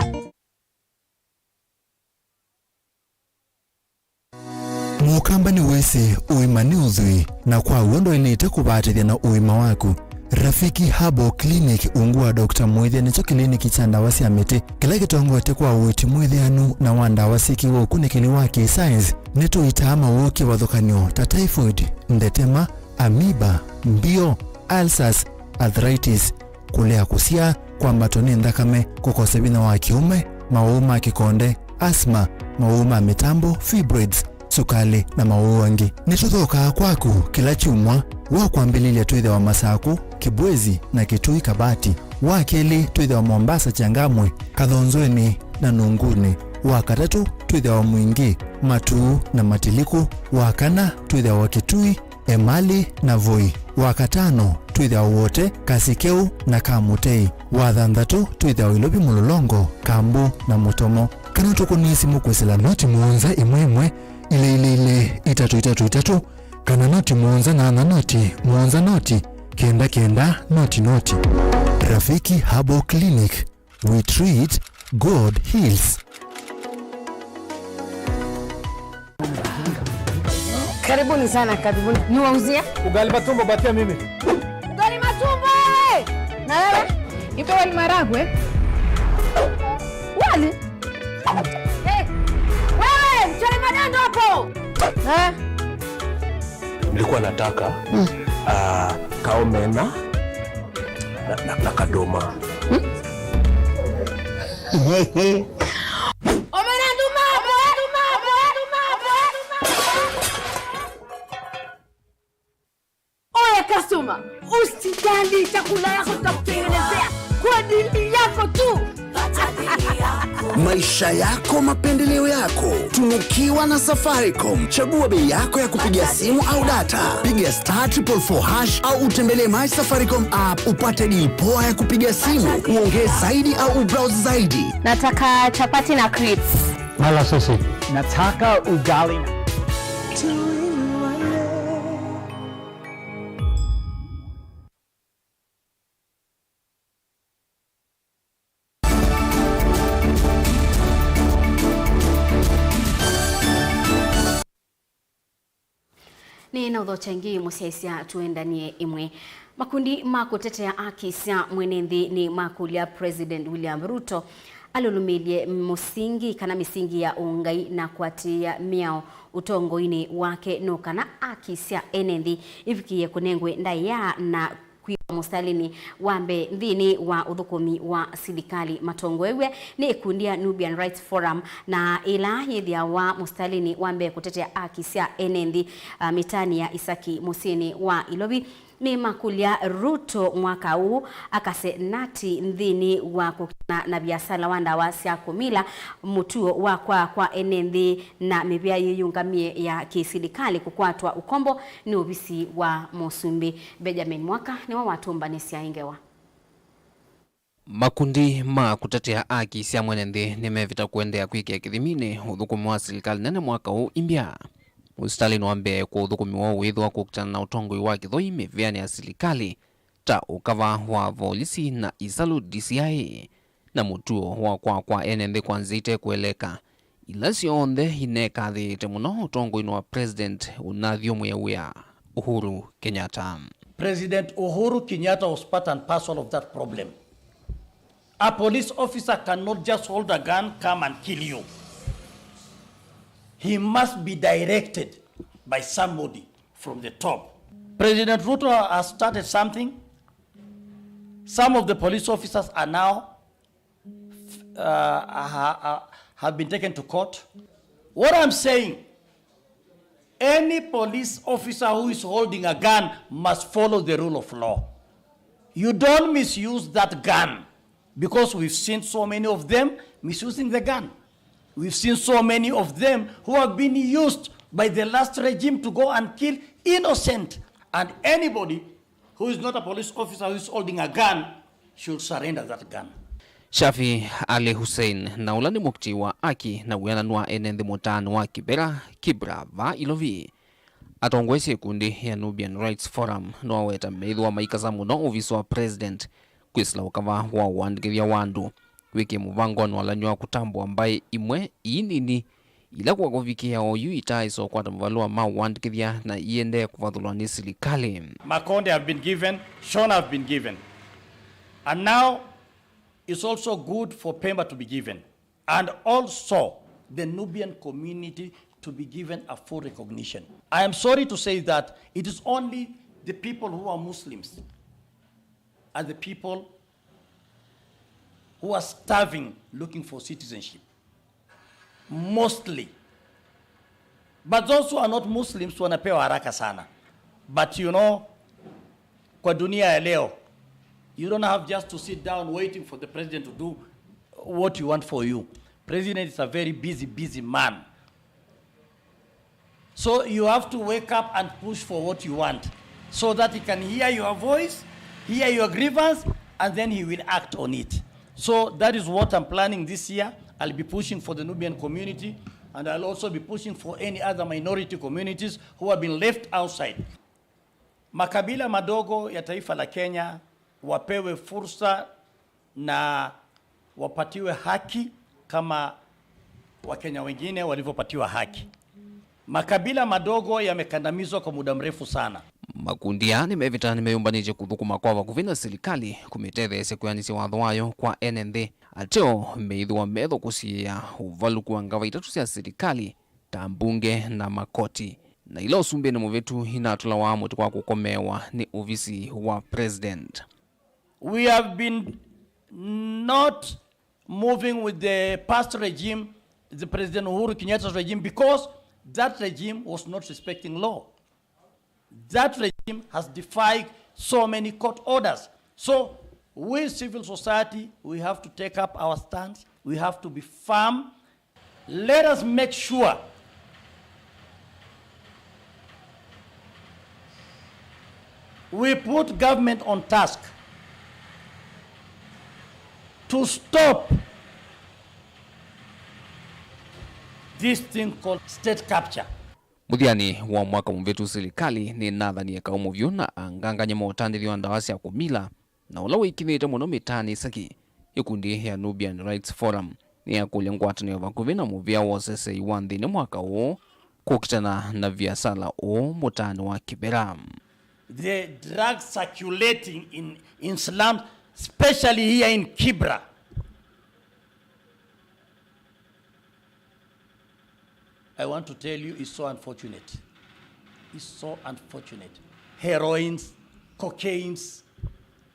Mũkamba nĩwĩsĩ ũima nĩ ũthwii, na kwa w'o ndwaĩlĩte kũvatĩthya na ũima waku. Rafiki Herbal Clinic, ungu wa Doctor Mwĩthĩa, nĩkyo kĩliniki kya ndawa sya mĩtĩ kĩla kĩtongoete kwa ũiiti mwĩthĩanu na wa ndawa syĩkĩwe ũkunĩkĩli wa kĩ-science. Nĩtũitaa mawau kĩvathũkany'o ta typhoid, ndetema, amoeba, mbio, ulcers, arthritis, kũlea kũsyaa, kwambatwa nĩ nthakame, kũkosa vinya wa kĩũme, mawau ma kĩkonde, asthma, mawau ma mĩtambo, fibroids, sukalĩ, na mawau angĩ. Nĩtũthookaa kwaku kĩla kyumwa. Wa kwambĩlĩlya twĩthĩawa Masakũ, Kibwezi, na Kitui Kabati. Wa kelĩ twĩthĩawa Mombasa, Changamwe, Kathonzweni, na Nunguni. Wa katatũ twĩthĩawa Mwingi, Matuu, na Matiliku. Wa kana twĩthĩawa Kitui, Emali na Voi. Wa katano twĩthĩawa Wote, Kasikeu na Kamutei. Wa thanthatũ twĩthĩawa Ilovi, Mũlolongo, Kambu na Mũtomo. Kana tũkũnĩe simũ kwĩsĩla noti mũonza ĩmwe ĩmwe, ilĩ ilĩ ilĩ, itatũ itatũ itatũ, kana noti mũonza nyanya noti mũonza noti kenda kenda noti noti. Rafiki Herbal Clinic. We treat, God heals. Karibuni sana, karibuni. Niwauzie? Ugali matumbo, patia mimi. Ugali matumbo, eh! Na wewe? Nipe wali maragwe. Wali? Eh, wewe, mchele madando hapo. Eh? Nilikuwa nataka, ah, kaomena na, na, na kadoma. Omena nduma, omena nduma, omena nduma, omena nduma. Oya customer, usijali, chakula yako tutakutengenezea kwa dili yako tu. Maisha yako, mapendeleo yako. Tunukiwa na Safaricom. Chagua bei yako ya kupiga simu au data. Piga star triple four hash au utembelee My Safaricom app upate deal poa ya kupiga simu, uongee zaidi au ubrowse zaidi. Nataka chapati na crips. Mala sausage. Nataka ugali na Nĩ na ũthokya ĩngĩ mũsyaĩĩsya tũendanie ĩmwe. Makundi ma kũtetea haki sya mwene nthĩ nĩ makũlya President William Ruto alũlũmĩlye mũsingi kana mĩsingi ya ũngai na kũatĩĩa mĩao ũtongoinĩ wake nĩ kana haki sya ene nthĩ ivikĩĩe kũnengwe ndaĩa na kwĩwa mũsitalĩnĩ wa mbee nthĩnĩ wa ũthũkũmi wa silikalĩ. Matongoew'e nĩ ĩkundi ya Nubian Rights Forum, na ĩla yĩthĩawa mũsitalĩnĩ wa mbee kũtetea haki sya ene nthĩ, ah, mĩtaanĩ ya Isaki mũsyĩnĩ wa Ilovi, nĩmakũlya Ruto mwaka ũũ akase nati nthĩnĩ wa kũkitana na viasala wa ndawa sya kũmila, mũtuo wa kwaa kwa ene nthĩ na mĩvĩa yĩyũngamĩe ya kĩsilikalĩ kũkwatwa ũkombo nĩ ovisi wa mũsumbĩ. Benjamin Mwaka nĩwe watũmbanĩsya ĩ ngewa. Makundi ma kũtetea haki sya mwene nthĩ nĩmevĩta kũendeea kwĩkĩa kĩthiminĩ ũthũkũmi wa silikalĩ nene mwaka ũũ imbya. Mũsitalĩnĩ wa mbee kwa ũthũkũmi woo wĩthĩwa kũkitana na ũtongoi wa kĩthoi mĩvĩanĩ ya silikalĩ, ta ũkava wa volisi na isalu D C I, na mũtuo wa kwaa kwa ene nthĩ kwa nzĩa itekũeleka, ila syonthe inekathĩĩte mũno ũtongoinĩ wa President ũnathyũmũe wĩa, Uhuru Kenyatta. President Uhuru Kenyatta was part and parcel of that problem. A police officer cannot just hold a gun, come and kill you. He must be directed by somebody from the top. President Ruto has started something. Some of the police officers are now, uh, ha- ha- have been taken to court. What I'm saying, any police officer who is holding a gun must follow the rule of law. You don't misuse that gun, because we've seen so many of them misusing the gun. We've seen so many of them who have been used by the last regime to go and kill innocent. And anybody who is not a police officer who is holding a gun should surrender that gun. Shafi Ali Hussein, na ũla nĩ mũkiti wa haki na wĩananu wa ene nthĩ mũtaanĩ wa Kibera, Kibra, vaa Ilovi, atongoesye ĩkundi ya Nubian Rights Forum, nĩwaweta meĩthĩwa maikasa mũno ovisi wa President kwĩsĩla ũkava wa ũandĩkĩthya wa andũ, wĩkĩe mũvangonĩ walany'o wa kũtambũa mbaĩ imwe ii nini ila kwa kũvikĩĩa oyu itaaĩsa ũkwata mavalũa ma ũandĩkĩthya na iendee kũvathũlwa nĩ silikalĩ. Makonde have been given, Shona have been given. And now it's also good for Pemba to be given. And also the Nubian community to be given a full recognition. I am sorry to say that it is only the people who are Muslims and the people who are starving looking for citizenship. Mostly. But those who are not Muslims wanapewa haraka sana. But you know, kwa dunia ya leo, you don't have just to sit down waiting for the president to do what you want for you. President is a very busy, busy man. So you have to wake up and push for what you want so that he can hear your voice, hear your grievance, and then he will act on it. So that is what I'm planning this year. I'll be pushing for the Nubian community, and I'll also be pushing for any other minority communities who have been left outside. Makabila madogo ya taifa la Kenya wapewe fursa na wapatiwe haki kama Wakenya wengine walivyopatiwa haki. Makabila madogo yamekandamizwa kwa muda mrefu sana. Makundi aa nĩmevĩta nĩmeyũmbanĩtye kũthũkũma kwa vakuvĩ na silikalĩ kũmĩtetheesya kwĩanĩsya watho wayo kwa ene nthĩ. Ateo meĩthĩwa metho kũsiĩĩa ũvalũku wa ngava itatũ sya silikalĩ, ta mbunge na makoti, na ila ũsumbĩnĩ mũvĩtu inatũlawa mũtĩ kwa kũkomeewa nĩ ovisi wa president. We have been not moving with the past regime, the President Uhuru Kenyatta's regime, because that regime was not respecting law. That regime has defied so many court orders. So we civil society, we have to take up our stance. We have to be firm. Let us make sure we put government on task to stop this thing called state capture. Mũthyanĩ wa mwaka mũvĩtu, silikalĩ nĩnathanie kaũ mũvyũ na angangany'a maũtandĩthyo wa ndawa sya kũmila, na ũla wĩkinyĩte mũno mĩtaanĩ ĩsaki. Ĩkundi ya Nubian Rights Forum nĩyakũlya ngwatanĩo vakuvĩ na mũvĩa wa ũseseĩ wa nthĩnĩ mwaka ũũ kũkitana na viasala ũũ mũtaanĩ wa Kibera. The drugs circulating in, in slums, especially here in Kibra. I want to tell you, it's so unfortunate. It's so unfortunate. Heroines, cocaines,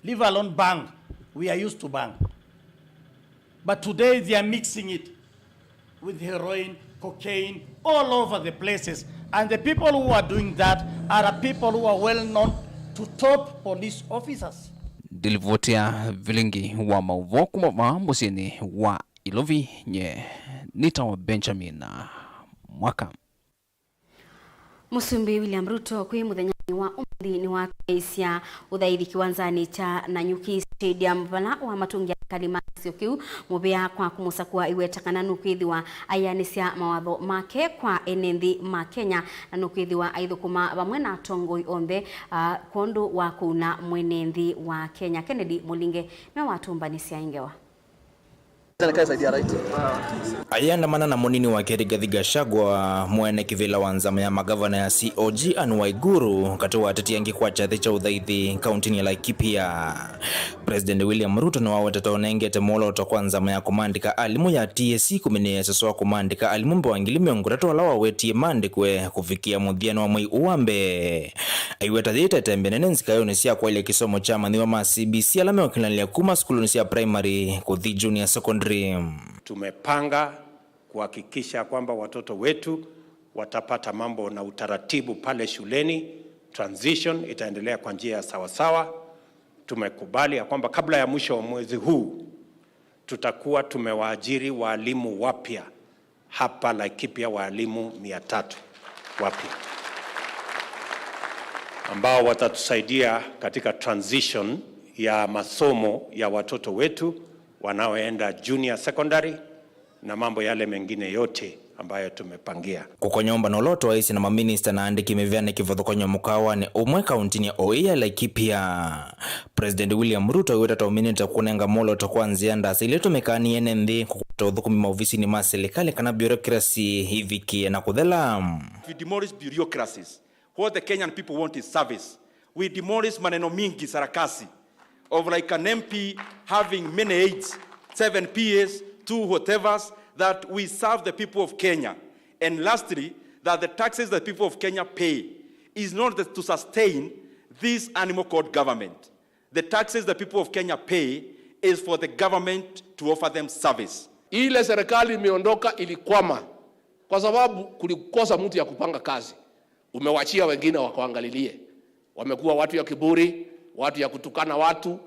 leave alone bang. We are used to bang. But today they are mixing it with heroin, cocaine, all over the places. And the people who are doing that are people who are well known to top police officers. Ndilivoti ya vilingi wa maũvoo kuma vaa mũsyĩnĩ wa Ilovi, nye nĩtawa Benjamin Mwaka. Mũsumbĩ William Ruto kwĩ mũthenyanĩ wa ũmũnthĩ nĩwatwaĩĩsya ũthaithi kĩwanzanĩ kya Nanyuki Stadium, vala wamatũngĩa asikali ma kĩsio kĩu mũvea kwa kũmũsakũa iweta kana nũkwĩthĩwa aianĩsya mawatho make kwa ene nthĩ ma Kenya, na nũkwĩthĩwa aithũkũma vamwe na atongoi onthe, ah, kwondũ wa kũuna mwene nthĩ wa Kenya. Kennedy Mũlinge nĩwe watũmbanĩsya ĩ ngewa. Ayĩandamana na mũnini wake Rigathi Gachagua, mwene kĩvĩla wa nzama ya magavana ya C O G Anne Waiguru, katĩ wa ateti angĩ kwa kyathĩ kya ũthaithi kauntinĩ ya Laikipia. President William Ruto nĩwawetete ũnengete mwolooto kwa nzama ya kũmandĩka alimũ ya T S C kũminĩĩa sese wa kũmandĩka alimũ mbee wa ngili mĩongo ĩtatũ ala wawetie mandĩkwe kũvikĩa mũthyanĩ wa mwei ũũ wa mbee. Aiweta yĩtete mbene nĩ nzikaĩonĩ sya kwaĩlya kĩsomo kya amanyĩw'a ma C B C ala meũkĩlanĩlya kuma sukulunĩ sya primary kũthi junior secondary. Tumepanga kuhakikisha kwamba watoto wetu watapata mambo na utaratibu pale shuleni, transition itaendelea kwa njia ya sawasawa. Tumekubali ya kwamba kabla ya mwisho wa mwezi huu tutakuwa tumewaajiri walimu wapya hapa Laikipia, walimu mia tatu wapya ambao watatusaidia katika transition ya masomo ya watoto wetu wanaoenda junior secondary na mambo yale mengine yote ambayo tumepangia. Kũkonya ũmbano ũla ũtwaĩĩsye na maminista na aandĩki mĩvĩanĩ kĩvathũkany'o mũkaawanĩ ũmwe kauntinĩ ya O A ya Laikipia. President William Ruto aiweta ta ũminĩte kũnenga mwolooto kwa nzĩa ndasa ila itũmĩkaa nĩ ene nthĩ kũkwata ũthũkũmi maovisinĩ ma silikalĩ kana bureaucracy ivikĩe na kũthela. We demolish bureaucracies. What the Kenyan people want is service. We demolish maneno mingi, sarakasi of, like, an M P having many aides, seven P As, two whatevers, that we serve the people of Kenya. And lastly, that the taxes the people of Kenya pay is not the, to sustain this animal called government. The taxes the people of Kenya pay is for the government to offer them service. Ile serikali imeondoka ilikwama kwa sababu kulikosa mtu ya kupanga kazi. Umewachia wengine wakuangalilie. Wamekuwa watu ya kiburi, watu ya kutukana watu,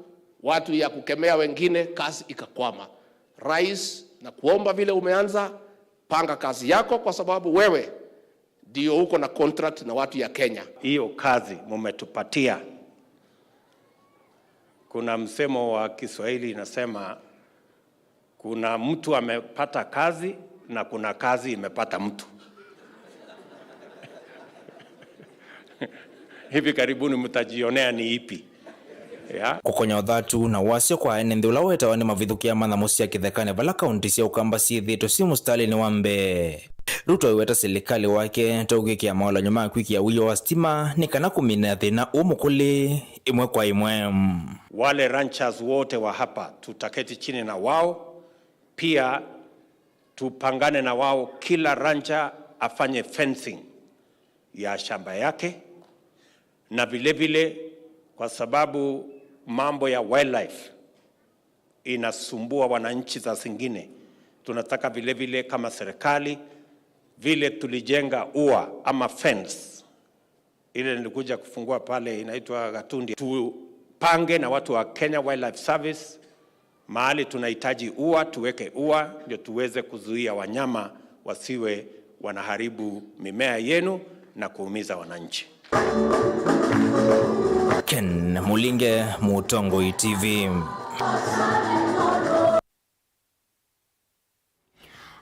watu ya kukemea wengine, kazi ikakwama. Rais, na kuomba vile umeanza, panga kazi yako kwa sababu wewe ndio uko na contract na watu ya Kenya. Hiyo kazi mumetupatia. Kuna msemo wa Kiswahili inasema, kuna mtu amepata kazi na kuna kazi imepata mtu. Hivi karibuni mtajionea ni ipi. Yeah. Kũkonya ũthatu na wasyo kwa ene nthĩ ũla wetawa nĩ mavithũkĩa ma nyamũ sya kĩthekanĩ vala kaunti sya Ũkamba syĩthĩĩtwe syĩ mũsitalĩnĩ wa mbee. Ruto aiweta silikalĩ wake ta ũkwĩkĩa maũlany'o ma kwĩkĩa ũio wa sitima nĩ kana kũmina thĩna ũũ mũkũlĩ ĩmwe kwa ĩmwe. Wale ranchers wote wa hapa tutaketi chini na wao pia, tupangane na wao, kila rancher afanye fencing ya shamba yake, na vile vile, kwa sababu mambo ya wildlife inasumbua wananchi saa zingine, tunataka vile vile kama serikali, vile tulijenga ua ama fence ile nilikuja kufungua pale inaitwa Gatundi, tupange na watu wa Kenya Wildlife Service, mahali tunahitaji ua, tuweke ua, ndio tuweze kuzuia wanyama wasiwe wanaharibu mimea yenu na kuumiza wananchi. Ken Mulinge, Mũtongoi T V.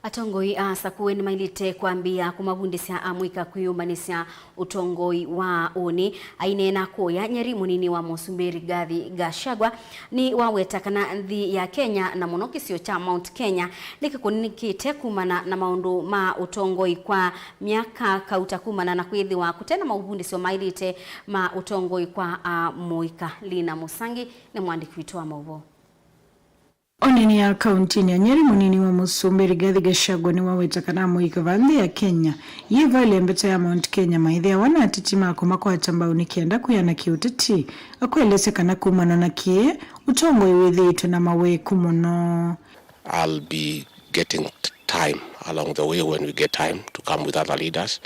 Atongoi a Asakũe nĩmaĩlĩte kwambĩĩa kũmavundĩsya amũika kwĩyũmbanĩsya ũtongoi wa ũnĩ. Aineena kũya Nyeri, mũnini wa mũsumbĩ Rigathi Gachagua nĩwaweta kana nthĩ ya Kenya, na mũno kĩsio kya Mount Kenya, nĩkĩkũnĩkĩte kumana na maũndũ ma ũtongoi kwa myaka kauta kumana na kwĩthĩwa kũte na maũvundĩsyo maĩlĩte ma ũtongoi kwa amũika. Lina Mũsangi nĩ mwandĩki witũ wa maũvoo. Oneni ya kauntinĩ ya Nyeri, mũnini wa mũsumbĩ Rigathi Gachagua nĩwaweta kana amũika va nthĩ ya Kenya yĩva ĩlembeta ya Mount Kenya maĩthĩawa na ateti ma kũmakwata mbau nĩ kenda kwĩana kĩũteti, akwelesya kana kumana na kĩĩ, ũtongoi wĩthĩĩtwe na maweku mũno. I'll be getting t- time along the way when we get time to come with other leaders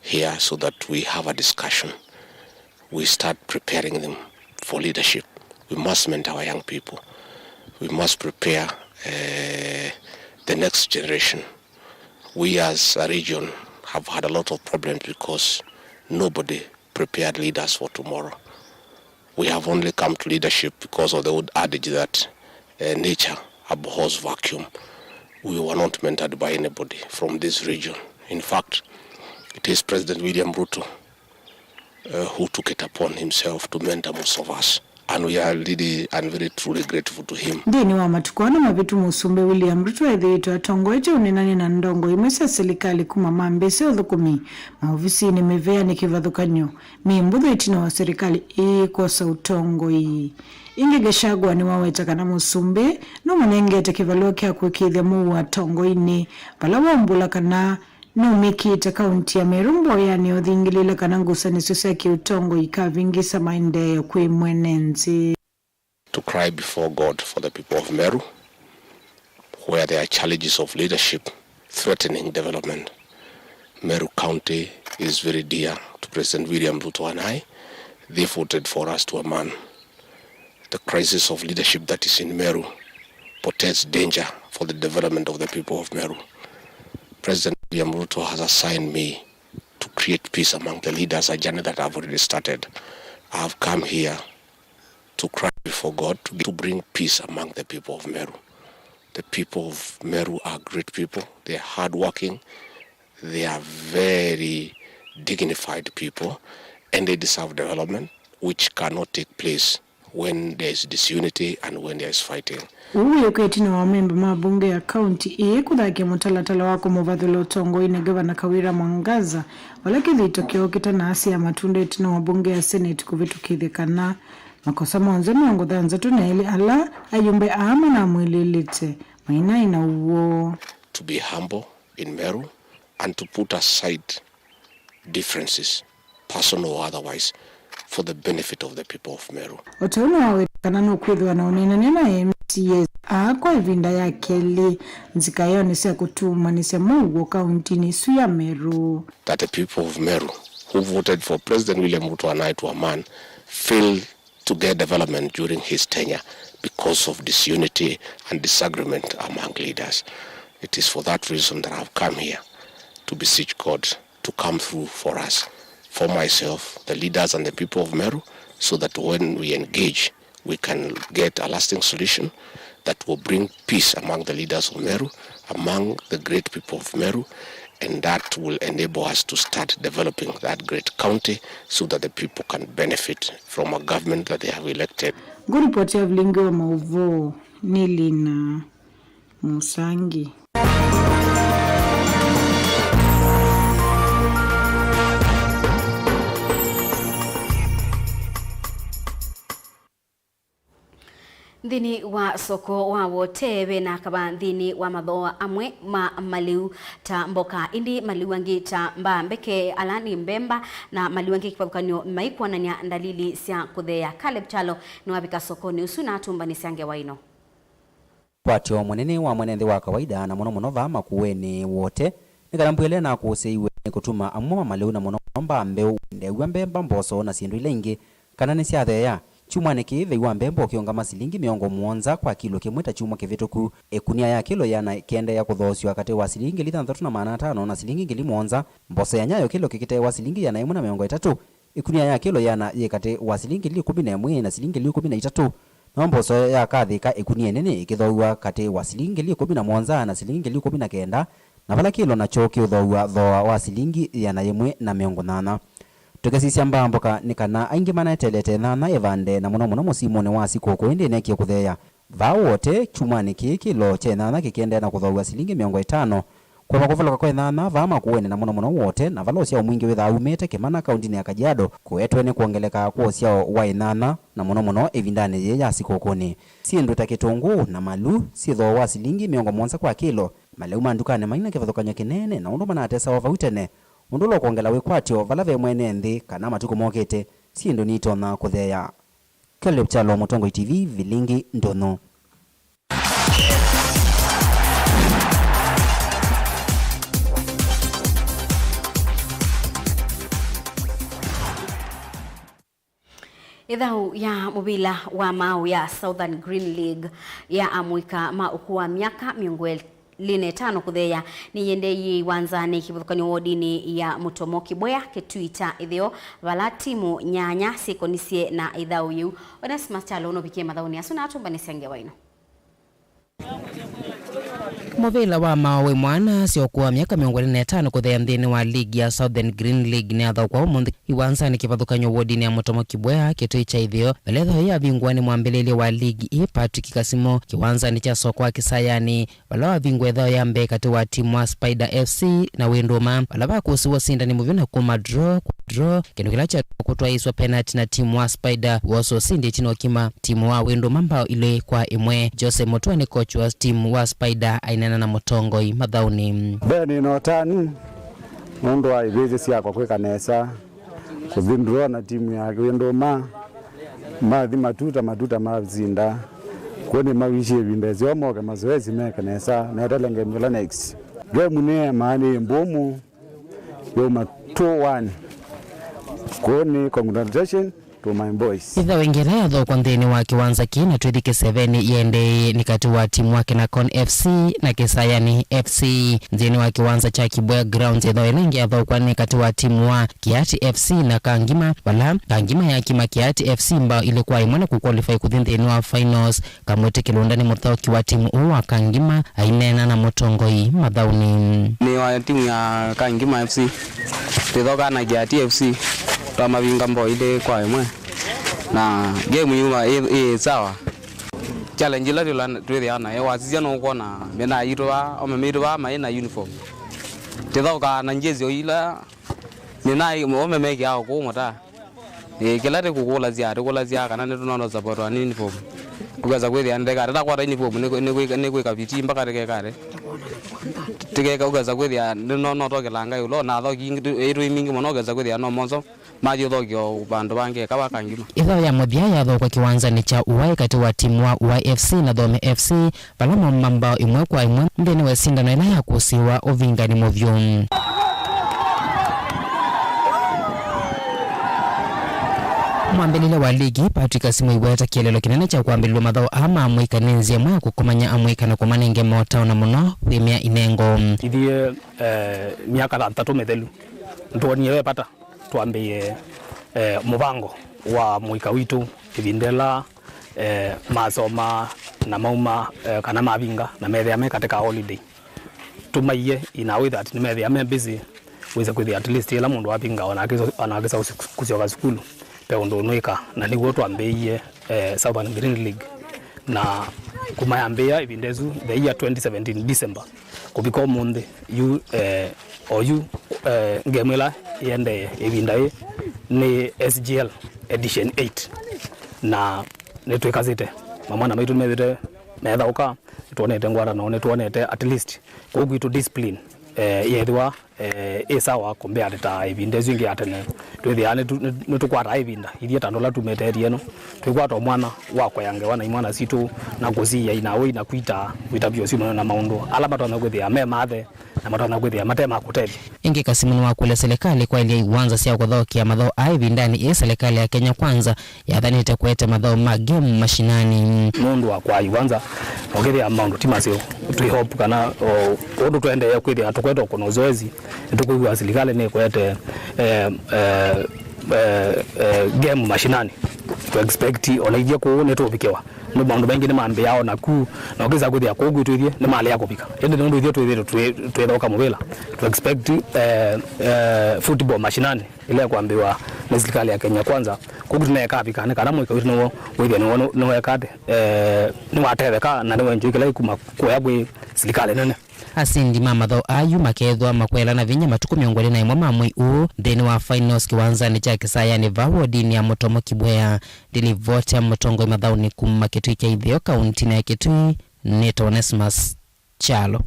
here so that we have a discussion. We start preparing them for leadership. We must mentor our young people. We must prepare uh, the next generation. We as a region have had a lot of problems because nobody prepared leaders for tomorrow. We have only come to leadership because of the old adage that uh, nature abhors vacuum. We were not mentored by anybody from this region. In fact, it is President William Ruto uh, who took it upon himself to mentor most of us. And we are really and very truly grateful to him. Nthĩnĩ wa matukũ ana mavĩtu, Mũsumbĩ William Ruto ethĩĩtwe atongoetye ũneenany'a na ndongo imwe sya silikalĩ kuma mambĩĩsye ũthũkũmi maovisinĩ, mĩvea nĩ kĩvathũkany'o, mĩ mbũthũ ĩtina wa silikalĩ ĩĩ kwosa ũtongoi. Ĩngĩ, Gachagua nĩwaweta kana Mũsumbĩ nũmũnengete kĩvalũa kya kũĩkĩĩthya mũuo atongoinĩ, vala waumbũla kana nũmĩkĩĩte kaunti ya Meru mboyanĩ ya ũthingĩlĩĩla kana ngusanĩsyo sya kĩũtongoi ikavĩngĩsa maendeeo kwĩ mwene nthĩ. To cry before God for the people of Meru, where there are challenges of leadership threatening development. Meru County is very dear to President William Ruto and I. They voted for us to a man. The crisis of leadership that is in Meru portends danger for the development of the people of Meru. President William Ruto has assigned me to create peace among the leaders, a journey that I've already started. I've come here to cry before God to, to bring peace among the people of Meru. The people of Meru are great people, they are hardworking, they are very dignified people, and they deserve development which cannot take place when there is disunity and when there is fighting. Ũu wĩũka ĩtina wa amemba ma mbunge ya kaunti ĩĩ kũthakĩa mũtalatala wa kũmũvathũla ũtongoinĩ Ngavana Kawira Mwangaza, vala kĩthito kĩoo kĩtanaasya matunda ĩtina wa mbunge ya Senate kũvĩtũkĩthya kana makosa monthe mĩongo thanthatũ na elĩ ala ayumbe aa manamwĩlĩlĩte mainaĩ na ũw'o. To be humble in Meru and to put aside differences, personal or otherwise, for the benefit of the people of Meru. O ta ũu nĩwaweta kana nũkwĩthĩwa na ũneenany'a na M C As aa kwa ĩvinda ya kelĩ nzikaĩonĩ sya kũtumanĩsya mũuo kauntinĩ ĩsu ya Meru. That the people of Meru who voted for President William Ruto and I to a man failed to get development during his tenure because of disunity and disagreement among leaders. It is for that reason that I've come here to beseech God to come through for us, for myself, the leaders and the people of Meru, so that when we engage, we can get a lasting solution that will bring peace among the leaders of Meru, among the great people of Meru, and that will enable us to start developing that great county so that the people can benefit from a government that they have elected. Ngũripoti ya vilingi wa maũvoo nĩ Lina Mũsangi. Nthĩnĩ wa soko wa Wote, ve na kava nthĩnĩ wa mathooa amwe ma malĩu ta mboka, ĩndĩ malĩu angĩ ta mbaa mbeke, ala nĩ mbemba, na malĩu angĩ kĩvathũkany'o maikwonany'a ndalili sya kũtheea. Caleb Kyalo nĩwavika sokonĩ ũsu na atũmbanĩsya ngewa ĩno. Ũkwatyo mũnene wa mwene nthĩ wa kawaida, na mũno mũno vaa Makueni Wote, nĩ kana mbwĩle nakũsĩiwe nĩ kũtuma amwe ma malĩu, na mũno mũno mbaa mbeũ, ndeew'a mbemba, mboso, na syĩndũ ila ingĩ, kana nĩsyatheea. Kyumwanĩ kĩĩ, vei wa mbemba ũkĩũngama silingi mĩongo mũonza kwa kilo kĩmwe ta kyumwa kĩvĩtũku. Ĩkunia ya kilo ĩana ĩkĩendeea kũthoosywa katĩ wa silingi ngili thanthatũ na maana atano na silingi ngili mũonza. Mboso ya nyayo kilo kĩkĩteewa silingi ĩana ĩmwe na mĩongo ĩtatũ. Ĩkunia ya kilo ĩana yĩ katĩ wa silingi ngili ĩkũmi na ĩmwe na silingi ngili ĩkũmi na itatũ. No mboso ya kathĩ ka ĩkunia ĩnene ĩkĩthooiwa katĩ wa silingi ngili ĩkũmi na mũonza na silingi ngili ĩkũmi na kenda, na vala kĩlo nakyo kĩũthooiwa thooa wa silingi ĩana yĩmwe na mĩongo nyanya. Tũkĩsisya mbaa mboka nĩ kana aingĩ maneteelete nyanya ĩvande, na mũno mũno mũsimunĩ wa sikũkũ, ĩndĩ ĩneekie kũtheea. Vaa Wote, kyumwanĩ kĩĩ kĩlo kya nyanya kĩkĩendeea na kũthooiwa silingi mĩongo ĩtano. Kwamba kũvalũka kwa nyanya vaa Makueni na mũno mũno Wote, na vala ũsyao mwingĩ wĩthaa umĩte Kĩmana kaũntinĩ ya Kajiado, kũetwe nĩ kwongeleka kwa ũsyao wa nyanya, na mũno mũno ĩvindanĩ yĩĩ ya sikũkũnĩ. Syĩndũ ta kĩtũngũũ na maluu syĩ thooa wa silingi mĩongo mũonza kwa kĩlo. Maleu ma ndukanĩ maina kĩvathũkany'o kĩnene na ũndũ manatesawa vau tene, ũndũ ũla ũkwongela wĩkwatyo vala ve mwene nthĩ kana matukũ mokĩte syĩndũ nitonya kũtheea. Caleb Kyalo, Mũtongoi T V, Vilingi, Ndũnyũ. Ĩthaũ ya mũvila wa maaũ ya Southern Green League ya amũika ma ũkũũ wa myaka mĩongo ĩlĩ na ĩtano kũtheea nĩyĩendeeie iwanzanĩ kĩvathũkany'o wodinĩ ya Mũtomo Kĩbwea, Kĩtui kya Ĩtheo, vala timũ nyanya syĩkonisye na ĩthaũ yĩu. Onesmus Kyalo nũvikie mathaũnĩ asu na atũmbanĩsya ngewa ĩno. Mũvĩla wa maaũ wĩ mwana sya ũkũũ wa myaka mĩongo ĩlĩ na ĩtano kũtheea nthĩnĩ wa ligi ya Southern Green League nĩyathaũkwa ũmũnthĩ iwanzanĩ kĩvathũkany'o wodinĩ ya Mũtomo Kĩbwea, Kĩtui kya Ĩtheo, vala ĩthaũ yĩĩ yavingũwa nĩ mwambĩlĩĩlya wa ligi ĩĩ, Patrick Kasimo, kĩwanzanĩ kya soko wa Kĩsayanĩ, vala wavingũa ĩthaũ ya mbee katĩ wa timu wa Spider F C na Wĩndũma, vala vakũsiwa ũsindani mũvyũ na kuma draw kwa draw, kĩndũ kĩla kyatuma kũtwaĩĩswa penati na timu wa Spider wosa ũsindi ĩtina ũkima timu wa Wĩndũma mbao ilĩ kwa ĩmwe. Jose Mũtua nĩ coach wa timu wa Spider aineena na Mũtongoi mathaũnĩ. Mbee nĩ na ũtanu nũndũ wa ivĩzĩ syakwa kwĩka nesa, kũthi draw na timu ya Wĩndũma, mathi matuta, matuta masinda. Kw'o nĩmawisye ĩvinda ĩseo moke mazoezi meke nesa, metele game ĩla next. Game nĩyemaa nĩ mbũmũ, yauma two one. Kw'o nĩ congratulations to my boys. Ĩthaũ ĩngĩ ĩla yathaũkwa nthĩnĩ wa kĩwanza kĩĩ na twĩthi kĩsevenĩ ĩendeeie nĩ katĩ wa timu wa Kenacon F C na Kĩsayanĩ F C. Nthĩnĩ wa kĩwanza kya Kibwea Grounds, ĩthaũ ĩla ĩngĩ yathaũkwa nĩ katĩ wa timu wa Kiati F C na Kangima, vala Kangima yakima Kiati F C mbao ilĩ kwa ĩmwe na kũqualify kũthi nthĩnĩ wa finals. Kamwĩtĩ Kĩlũnda nĩ mũthaũki wa timu ũũ wa Kangima aineena na Mũtongoi mathaũnĩ. Nĩ wa timu ya Kangima F C, twĩthaũkaa na Kiati F C, twamavinga mbao ilĩ kwa ĩmwe, na game yuma ĩ, ĩ sawa. Challenge ĩla twĩla-, twĩthĩaa nayo, wasisya no ũkwona mĩnaa yitũ vaa, ome maitũ vaa maĩ na uniform. Tĩthaũkaa na njezi o ila mĩnaa ome mekĩaa ũkũũ mũtaa. Ĩĩ, kĩla tĩkũkũlasya, tũkũlasya kana nĩtũnona support wa uniform. Ũkesa kwĩthĩa ndĩkate, ndakwata uniform, nĩ, nĩ, nĩkwĩka viti mpaka tĩkekate. Tĩkeka, ũkesa kwĩthĩa nĩnona ũtokĩlanga ĩũlũ, na athoki ĩtũ imingĩ mũno, ũkesa kwĩthĩa no moso. Mathi ũthokio vandũ vangĩ eka wa Kangima. Ĩthaũ ya mũthya yathaũkwa kĩwanzanĩ kya Uai katĩ wa timu wa Uai F C na Thome F C, vala mauma mbao ĩmwe kwa ĩmwe nthĩnĩ wa ĩsindano ĩla yakũsĩĩwa ũvingani mũvyũ. Mwambĩlĩlya wa ligi, Patrick Asimũ, aiweta kĩeleelo kĩnene kya kwambĩlĩlw'a mathaũ aa ma amũika nĩ nzĩa ĩmwe ya kũkomany'a amũika na kũmanenge motao na mũno kwĩmĩa inengo. Ithyĩ, eh, myaka thanthatũ mĩthelu, nĩtwonie ve vata twambĩĩe, eh, mũvango wa mũika witũ ĩvinda ĩla, eh, masomaa na mauma, eh, kana mavinga na methĩa me katĩ ka holiday. Tũmaiye in a way that nĩmethĩa me busy, wĩse kwĩthĩa at least ĩla mũndũ avinga, ona akĩso-, ona akĩsa kũsyoka sukulu, ve ũndũ ũnwĩka, na nĩw'o twambĩĩie, eh, Southern Green League. Na kuma yambĩĩa ĩvinda ĩsu, the year twenty seventeen December, kũvika ũmũnthĩ, yu, eh, oyu, eh, ngemu ĩla ĩendee ĩvinda yĩĩ nĩ S G L edition eight, na nĩtwĩkasĩte, mamwana maitũ nĩmethĩte methaũka, nĩtwonete ngwatanĩo, nĩtwonete at least kũu kwitũ discipline, eh, yethĩwa eh, ĩ sawa compared ta ĩvinda ĩsu ĩngĩ ya tene. Twĩthĩaa nĩtu-, nĩ-, nĩtũkwataa ĩvinda ithyĩ ta andũ ala tumĩte area ĩno, twĩkwata o mwanya wa kũea ngewa na imwana sitũ na kũsiĩa inawoi na kwita, kwita vyũ syumana na maũndũ ala matonya kwĩthĩa me mathe na matonya kwĩthĩa mate ma kũtethya. Ĩngĩ Kasimu nĩwakũlya silikalĩ kwaĩlya iwanza sya kũthaũkĩa mathaũ aa ĩvindanĩ ĩĩ silikalĩ ya Kenya Kwanza yathanĩte kũete mathaũ ma game mashinani. Nũndũ wa kwa iwanza, na ũkethĩa maũndũ ti maseo, twĩ hope kana o ũndũ tũendee kwĩthĩa tũkwete ũkũna ũzoezi, nĩtũkwĩw'a silikalĩ nĩkwete, eh, eh, eh, eh, game mashinani. Tũ expect ona ithyĩ kũu nĩtũvikĩwa. Nĩ maũndũ maingĩ nĩmambĩaa o naku, na ũkĩsa kwĩthĩa kũu kwitũ ithyĩ nĩmalea kũvika. Ĩndĩ nũndũ ithyĩ twĩthĩtwe twĩ- twĩthoka mũvĩla, to expect, eh, eh, football mashinani ĩla ĩkwambĩwa nĩ silikalĩ ya Kenya Kwanza. Kwoou tũneekavika nĩ kana mũika witũ nĩw'o wĩthĩa nĩw'o nĩ- nĩweka atĩ, eh, nĩwatetheka na nĩwenjwa kĩla ikuma kũya kwĩ silikalĩ nene. Asindi ma mathaũ ayu makeethwa makwaĩlana vinya matukũ mĩongo ĩlĩ na ĩmwe ma mwei ũũ nthĩnĩ wa finals kĩwanzanĩ kya Kĩsayanĩ vaa wodinĩ ya Mũtomo Kibwea. Ndilivoti ya mũtongoi mathaũnĩ kuma Kitui kya Itheo kauntinĩ ya Kitui nĩtawa Onesmus Kyalo.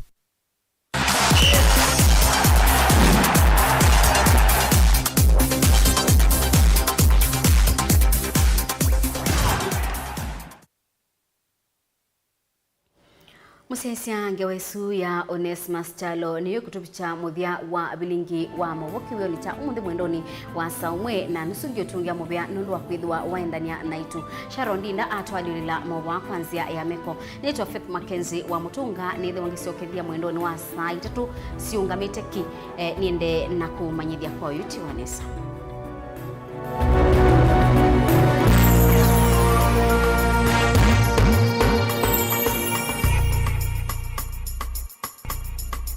Mũsyaĩĩsya, ngewa ĩsu ya Onesmus Kyalo nĩyo ĩkũtũvikya mũthya wa vilingi wa maũvoo kĩwĩonĩ kya ũmũnthĩ mwendonĩ wa saa ũmwe na nusu. Ngĩũtũngĩa mũvea nũndũ wa kwĩthĩwa waendany'a naitũ. Sharon Ndinda atwalyũlĩla maũvoo kwa nzĩa ya meko. Nĩtwa Faith Mackenzie wa Mũtũnga, nĩthĩwa ngĩsyokethya mwendonĩ wa saa itatũ siũngamĩte ki, eh, nĩende na kũmanyĩthya kwa ũyũ tiwa nesa.